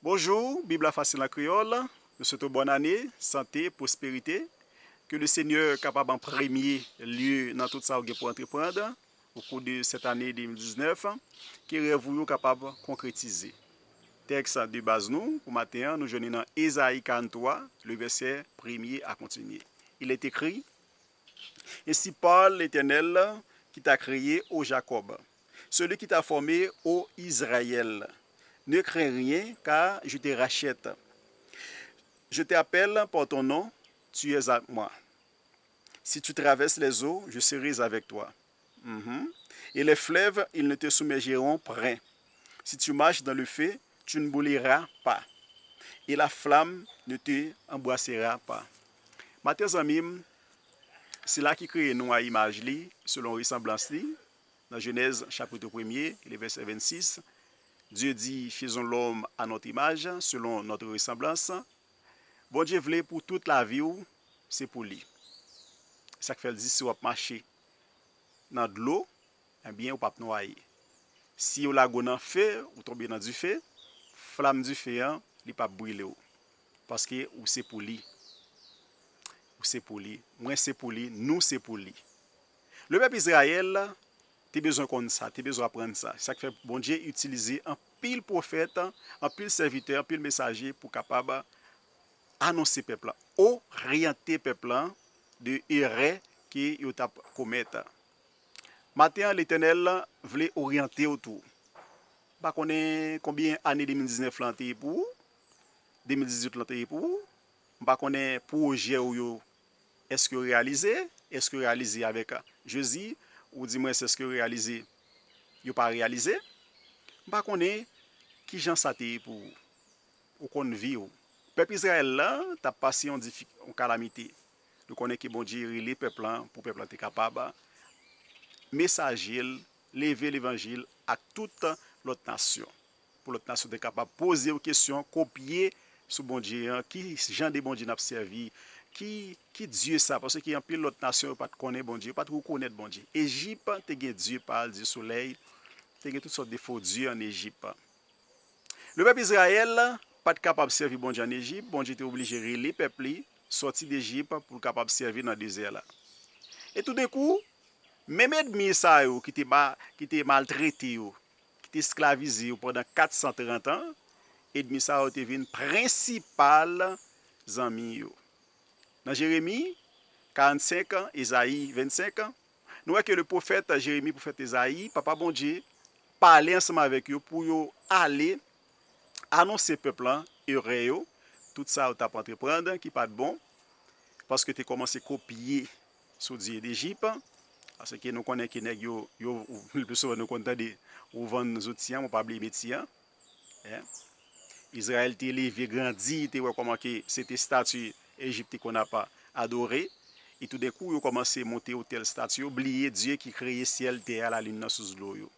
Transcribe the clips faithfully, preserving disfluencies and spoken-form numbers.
Bonjou, Bib la fasil an kreyòl. Nou swete w bòn ane, sante, pwosperite. Ke le Senyè kapab an premye lye nan tout sa w gen pou antreprann o kou de sèt ane de mil diznèf. Ke rèv ou yo kapab konkretize. Tèks de baz nou pou maten an, nou jwenn li nan Ezayi karant twa, le vèsè premye a kontinye. Il est écrit, Ainsi parle l'Éternel qui t'a créé, ô Jacob, celui qui t'a formé, ô Israël. Ne crains rien, car je te rachète. Je t'appelle par ton nom, tu es à moi. Si tu traverses les eaux, je serai avec toi. Mhm. Et les fleuves, ils ne te submergeront point. Si tu marches dans le feu, tu ne brûleras pas. Et la flamme ne te embrasera pas. Maten zanmi m, sila ki kreye nou a imaj li, selon resanblans li, nan Jenèz chapit premye, le vèsè vennsis, Dieu dit, faisons l'homme à notre image, selon notre ressemblance. Bondye vle pou tout lavi w, se pou li. Sa k fè l di si w ap mache nan dlo, ebyen, ou p ap nwaye. Si yo lage w nan fe, ou tonbe nan dife, flam dife an, li p ap brile w. Paske ou se pou li. Ou se pou li. Mwen se pou li. Nou se pou li. Lepèp Izrayèl te bezwen konn sa, te bezwen aprann sa. Sa k fè Bondye itilize anpil pwofèt, anpil sèvitè, anpil mesaje pou kapab anonse pèp la, oryante pèp la de erè ke yo t ap komèt. Maten an, Letènèl vle oryante w tou. M pa konnen konbyen ane de mil diznèf lan te ye pou ou, de mil dizuit lan te ye pou ou. M pa konnen pwojè w yo, èske yo reyalize? Èske yo reyalize avèk Jezi? Ou di mwen, èske yo reyalize? Yo pa reyalize? M pa konnen kijan sa te ye pou ou. Ou konn vi w. Pèp Izrayèl la t ap pase yon difi-, yon kalamite. Nou konnen ke Bondye rele pèp lan pou pèp lan te kapab mesaje l, leve levanjil ak tout lòt nasyon. Pou lòt nasyon te kapab poze yo kesyon, kopye sou Bondye an, ki jan de Bondye n ap sèvi, ki, ki Dye sa, paske anpil lòt nasyon yo pa t konnen Bondye, yo pa t rekonèt Bondye. Ejip te gen dye pa l, dye solèy, te gen tout sòt de fo dye ann Ejip. Lepèp Izrayèl pa t kapab sèvi Bondye ann Ejip, Bondye te oblije rele pèp li sòti d Ejip pou l kapab sèvi nan dezè la. E toudenkou, menm ènmi sa yo ki te ba, ki te maltrete yo, ki te esklavize yo pandan kat san trant an, ènmi sa yo te vin prensipal zanmi yo. Nan Jeremi karannsenk, Ezayi vennsenk, nou wè ke le pwofèt Jeremi, pwofèt Ezayi, Papa Bondye pale ansanm avèk yo pou yo ale anonse pèp lan erè yo, tout sa yo t ap antreprann ki pa t bon, paske te kòmanse kopye sou dye d Ejip, paske nou konnen ke nèg yo, yo, le pli souvan nou konn tande, ou vann zouti an, men w pa bliye metye an. Hein? Izrayèl te leve, grandi, te wè kòman ke se te estati Ejip te konn ap adore. E toudenkou, yo kòmanse monte otèl estati yo, bliye Dye ki kreye syèl, tè a, lalin nan, sous dlo yo.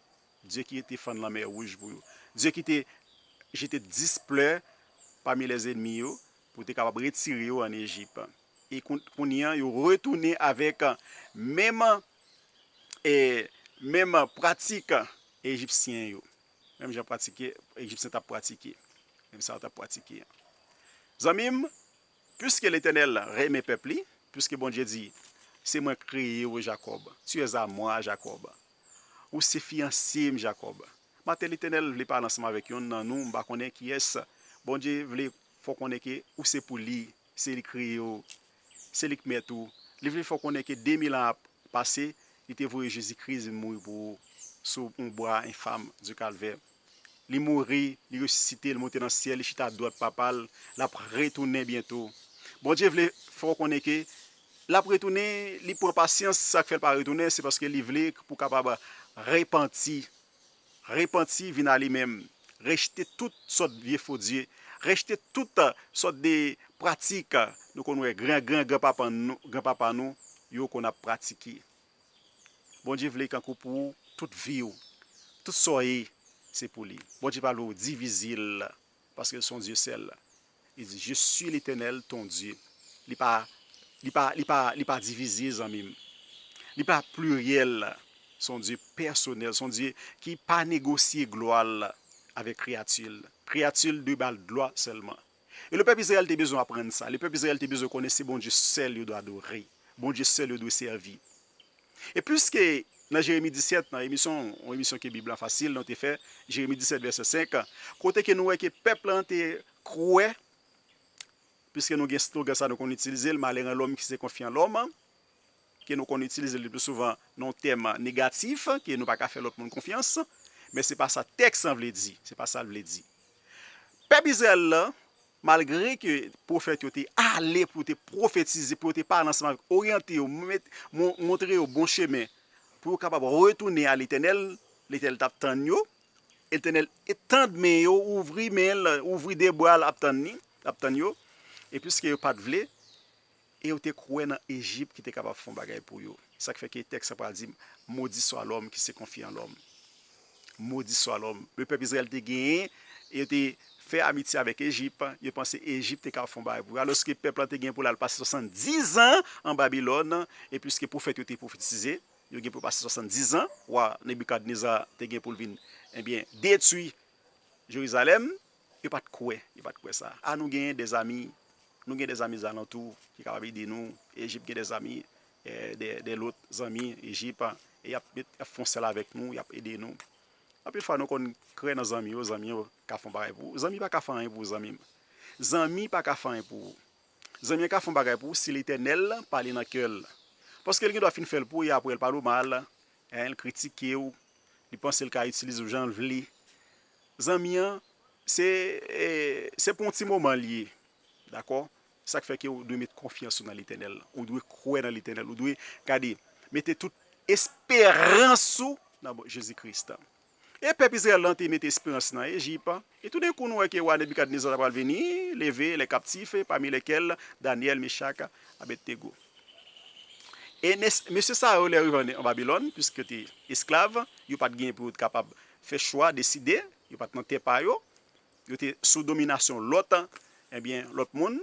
Dye ki te fann lanmè wouj pou yo. Dye ki te jete dis plè pami lèzènmi yo pou te kapab retire yo ann Ejip. E koun-, kounye a, yo retounen avèk menm, e, menm pratik ejipsyen yo. Menm jan pratike, Ejipsyen t ap pratike. Menm sa yo t ap pratike an. Zanmi m, piske Letènèl renmen pèp li, piske Bondye di, se mwen k kreye w, Jakòb. Tu es à moi, Jacob. Ou se fiyanse m, Jakòb. Maten, Letènèl vle pale ansanm avèk yonn nan nou, m pa konnen kiyès. Bondye vle fè w konnen ke ou se pou li, se li k kreye w, se li k mèt ou. Li vle fè w konnen ke de mil an ap pase, li te voye Jezi Kris vin mouri pou ou sou yon bwa enfam di Kalvè. Li mouri, li resisite, li monte nan syèl, li chita dwat Papa l, l ap retounen byento. Bondye vle fè w konnen ke l ap retounen, li pran pasyans, sa k fè l pa retounen, se paske li vle pou w kapab repanti. Repanti, vin a li menm. Rejte tout sòt vye fo dye. Rejte tout sòt de pratik nou konn wè gran, gran, granpapa nou, granpapa nou yo konn ap pratike. Bondye vle kankou pou ou, tout vi w, tout sa w ye, se pou li. Bondye pa vle w divize l, paske l se yon Dye sèl. Li di, Je suis l'Éternel, ton Dieu. Li pa, li pa, li pa, li pa divize, zanmi m. Li pa pliryèl. Se yon Dye pèsonèl, se yon Dye ki pa negosye glwa l. avèk kreyati l. Kreyati l dwe ba l glwa sèlman. E lepèp Izrayèl te bezwen aprann sa. Lepèp Izrayèl te bezwen konnen se Bondye sèl yo dwe adore. Bondye sèl yo dwe sèvi. E piske nan Jeremi disèt, nan emisyon, yon emisyon ke Bib la fasil, nou te fè, Jeremi disèt, vèsè senk, kote ke nou wè ke pèp lan te kwè, piske nou gen slogan sa nou konn itilize l, malè an lòm ki se konfye an lòm, ke nou konn itilize l le pli souvan nan yon tèm negatif, ke nou pa ka fè lòt moun konfyans, men se pa sa tèks lan vle di, se pa sa l vle di. Pèp Izrayèl lan, malgre ke pwofèt yo te ale pou yo te pwofetize, pou yo te pale ansanm avèk, oryante yo, met, mon- montre yo bon chemen, pou yo kapab retounen a Letènèl, Letènèl t ap tann yo. Letènèl tand men yo, ouvri men l, ouvri de bra l, ap tann li, ap tann yo. E piske yo pa t vle, e yo te kwè nan Ejip ki te kapab fè yon bagay pou yo. Sa k fè ke tèks la pral di, modi swa lòm ki se konfye an lòm. Modi swa lòm. Lepèp Izrayèl te genyen, e yo te fè amitye avèk Ejip, yo panse Ejip te kapab fè yon bagay pou yo. Alòske pèp la te gen pou l al pase swasanndizan an Babilòn, e piske pwofèt yo te pwofetize, yo gen pou pase swasanndizan, wa Nebikadneza te gen pou l vin, ebyen, detwi Jerizalèm, yo pa t kwè, yo pa t kwè sa. A, nou genyen dèzami, nou gen dèzami zalantou ki kapab ede nou. Ejip gen dèzami, eh, dè, dè lòt zanmi, Ejip, e y ap met, y ap fè yon sèl avèk nou, y ap ede nou. Anpil fwa, nou konn krè nan zanmi yo, zanmi yo ka fè yon bagay pou ou. Zanmi pa ka fè anyen pou ou, zanmi m. Zanmi pa ka fè anyen pou ou. Zanmi an ka fè yon bagay pou ou si Letènèl pale nan kè l. Paske l gen dwa fin fè l pou ou, e apre l pale w mal, en, l kritike w, li panse l ka itilize w jan l vle. Zanmi an, se, eh, se pou yon ti moman l ye. Dakò? Sa k fè ke w dwe met konfyans ou nan Letènèl. Ou dwe kwè nan Letènèl. Ou dwe, gade, mete tout esperans ou nan Jezi Kris. E pèp Izrayèl lan te mete esperans nan Ejip. E toudenkou, nou wè ke wa Nebikadneza ta pral vini, leve les captifs, parmi lesquels Danyèl, Mechak, Abednego. E nes- mesye sa yo, lè yo rive an, an Babilòn, piske yo te esklav, yo pa t gen pou yo t kapab fè chwa, deside, yo pa t nan tè pa yo, yo te sou dominasyon lòt, ebyen, lòt moun,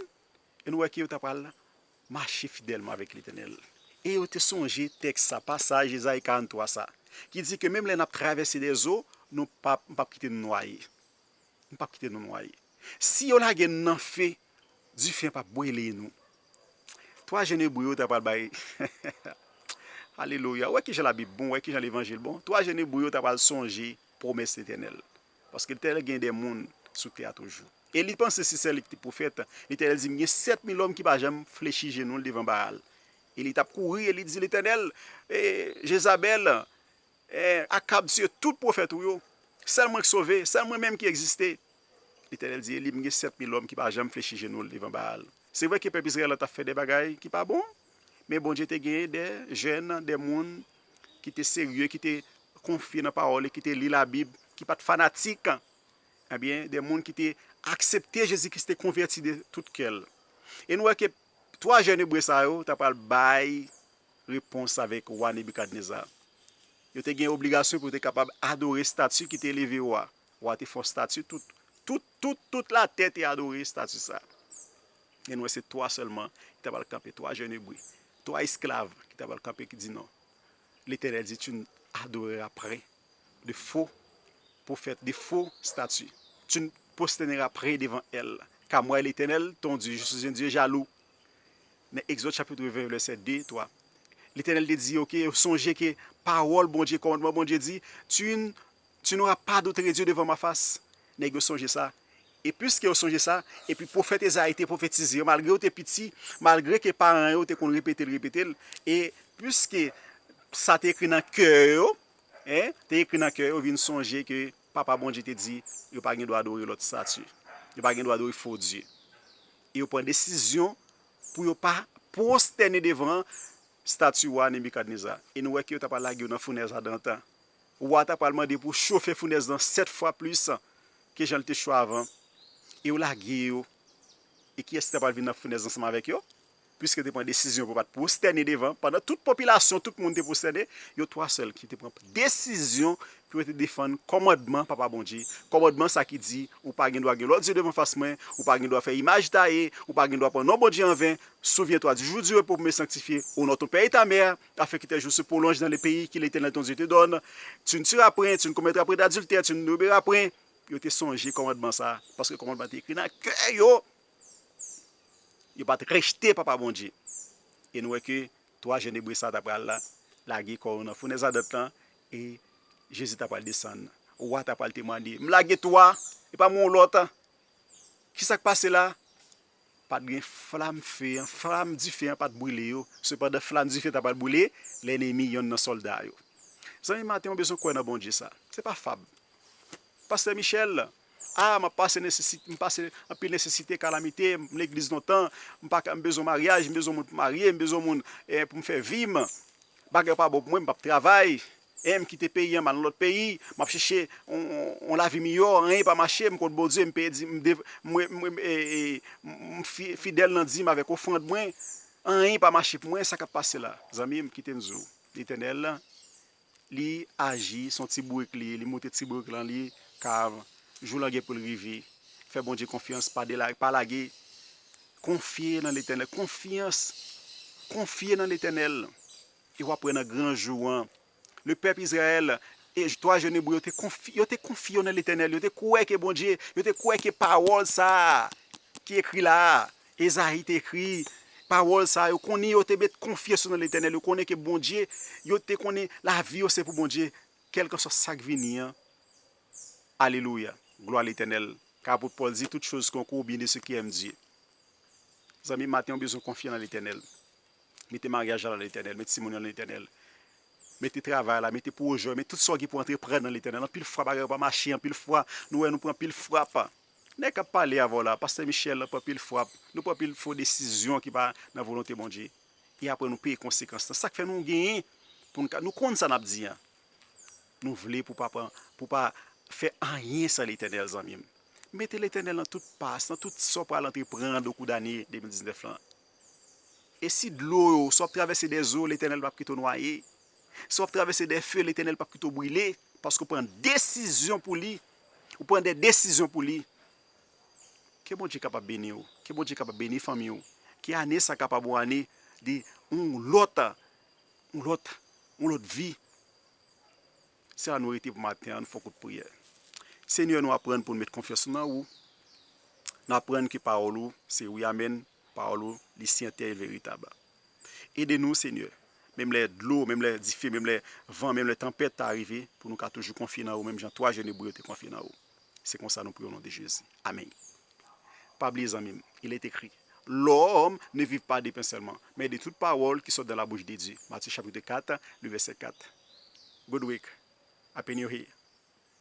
e nou wè ke yo ta pral mache fidèlman avèk Letènèl. E yo te sonje tèks sa, pasaj Ezayi karanntwa sa, ki di ke menm lè n ap travèse dè zo, nou p ap, m p ap kite nou nwaye. M p ap kite nou nwaye. Si yo lage n nan fe, dife p ap bwele nou. Twa jèn Ebre yo ta pral bay. Alelouya. Ou wè kijan Labib bon, ou wè kijan Levanjil bon. Twa jèn Ebre yo ta pral sonje pwomès Letènèl. Paske Letènèl gen de moun sou tè a toujou. E li panse se sèl li ki te pwofèt. Letènèl di, "M gen sèt mil òm ki pa janm flechi jenou l devan Baal." E li t ap kouri e li di, "Letènèl, e, Jezabèl, e, Akab tiye tout pwofèt ou yo. Sèl mwen k sove, sèl mwen menm ki egziste." Letènèl di, "E li, m gen sèt mil òm ki pa janm flechi jenou l devan Baal." Se vre ke pèp Izrayèl la t ap fè de bagay ki pa bon, men Bondye te genyen de jèn, de moun ki te serye, ki te konfye nan pawòl li, ki te li Labib, ki pa t fanatik, ebyen, de moun ki te aksepte Jezi Kris, te konvèti de tout kè l. E nou wè ke twa jèn Ebre sa yo ta pral bay repons avèk wa Nebikadneza. Yo te gen obligasyon pou yo te kapab adore estati ki te leve yo a. Wa te fè yon estati, tout, tout, tout, tout latè te adore estati sa. E nou wè se twa sèlman ki ta pral kanpe, twa jèn Ebre, twa esklav ki ta pral kanpe, ki di non. Letènèl di, "Tu n'adoreras point de faux prophètes, de faux statues. Tu ne prosterneras point devant elles. Car moi, l'Éternel, ton Dieu, je suis un Dieu jaloux." Nan Egzòd chapit ven, vèsè de, twa. Letènèl te di, oke, yo sonje ke pawòl Bondye, kòmandman Bondye di, "Tu n- tu n'auras pas d'autre Dieu devant ma face." Nèg yo sonje sa. E piske yo sonje sa, epi pwofèt Ezayi te pwofetize yo, malgre yo te piti, malgre ke paran yo te konn repete l, repete l, e piske sa te ekri nan kè yo, en, te ekri nan kè yo, vin sonje ke Papa Bondye te di, yo pa gen dwa adore lòt estati. Yo pa gen dwa adore fo dye. E yo pran desizyon pou yo pa pwostène devan estati wa Nebikadneza. E nou wè ke yo ta pral lage yo nan founèz adantan. Wa ta pral mande pou chofe founèz lan sèt fwa plis ke jan l te cho avan. E yo lage yo. E kiyès ki ta pral vin nan founèz ansanm avèk yo? Piske yo te pran desizyon pou pa t pwostène devan, pandan tout popilasyon, tout moun te pwostène, yo twa sèl ki te pran desizyon pou yo te defann kòmandman Papa Bondye. Kòmandman sa ki di, ou pa gen dwa gen lòt dye devan fas mwen, ou pa gen dwa fè imaj taye, ou pa gen dwa pran non Bondye an ven. Souviens-toi du jour du repos pour me sanctifier. Honore ton père et ta mère, afin que tes jours se prolongent dans le pays que l'Éternel ton Dieu te donne. Tu ne tueras point, tu ne commettras point d'adultère, tu ne beuvras point yo te sonje kòmandman sa, paske kòmandman te ekri nan kè yo. Yo pa t rejte Papa Bondye. E nou wè ke twa jèn Ebre sa ta pral la, lage kò yo nan founèz adan lan, e Jezi ta pral desann. Wa ta pral temwanye, "M lage twa, e pa m yon lòt." Kisa k pase la? Pa t gen flam fe an, flam dife an pa t brile yo. Sepandan, flam dife ta pral brile lènmi yonn nan sòlda yo. Zanmi, maten, w bezwen kwè nan Bondye sa. Se pa fab. Pastè Michel, a, m ap pase nesesite, m pase anpil nesesite, kalamite, m legliz lontan, m pa ka, m bezwen maryaj, m bezwen moun pou marye, m bezwen moun, eh, pou m fè vi m. Bagay yo pa bon pou mwen, m p ap travay. Eh, m kite peyi an, m al nan lòt peyi, m ap chèche yon, yon, yon lavi miyò, anyen pa mache, m kont Bondye, m peye di, m dev-, m, m, m, eh, eh, m fi-, fidèl nan dim avèk ofrann mwen, anyen pa mache pou mwen, sa k ap pase la? Zanmi m, kite m di w, Letènèl, li aji, se yon ti bourik li ye, li moute ti bourik lan, li ka, jou lan gen pou l rive. Fè Bondye konfyans, pa dela-, pa lage. Konfye nan Letènèl, konfyans, konfye nan Letènèl. E w ap wè nan gran jou an. Le pèp Izrayèl, e twa jèn Ebre yo te konfi-, yo te konfye yo nan Letènèl, yo te kwè ke Bondye, yo te kwè ke pawòl sa a ki ekri la a, Ezayi te ekri, pawòl sa a, yo konnen yo te met konfyans yo nan Letènèl, yo konnen ke Bondye, yo te konnen lavi yo se pou Bondye, kèlkanswa sa k vini an. Alelouya, glwa Letènèl. Ka apot Pòl di, toutes choses concourent au bien de ceux qui aiment Dieu. Zanmi, maten, w bezwen konfye nan Letènèl. Mete maryaj la nan Letènèl, mete timoun yo nan Letènèl. Mete travay la, mete pwojè, mete tout sa w gen pou antreprann nan Letènèl. Anpil fwa bagay yo pa mache, anpil fwa nou wè nou pran anpil frap. Nèg k ap pale avè w la, pastè Michel, pran anpil frap. Nou pran anpil fo desizyon ki pa nan volonte Bondye. E apre nou peye konsekans lan. Sa k fè nou genyen pou n ka, nou konn sa n ap di an. Nou vle pou pa pran, pou pa fè anyen san Letènèl, zanmi m. Mete Letènèl nan tout pas, nan tout sa w pral antreprann o kou dane de mil diznèf lan. E si dlo yo, si w ap travèse dè zo, Letènèl p ap kite w nwaye. Si w ap travèse dè fe, Letènèl p ap kite w brile, paske w pran desizyon pou li. Ou pran de desizyon pou li. Ke Bondye kapab beni w. Ke Bondye kapab beni fanmi w. Ke ane sa kapab yon ane de yon lòt, yon lòt, yon lòt vi. Se la nou rete pou maten an, nou fè yon kout priyè. Senyè, nou aprann pou n met konfyans nou nan ou. Nou aprann ke pawòl ou se wi, amèn. Pawòl ou, li syen, entèyèl, veritab. Ede nou, Senyè. Menm lè dlo, menm lè dife, menm lè van, menm lè tanpèt ta rive, pou nou ka toujou konfye nan ou, menm jan twa jèn Ebre yo te konfye nan ou. Se konsa nou priye o non de Jezi. Amèn. Pa bliye, zanmi m, il est écrit, l'homme ne vit pas de pain seulement, mais de toute parole qui sort de la bouche de Dieu. Matthieu chapitre quatre, le verset quatre. Good week. Happy New Year.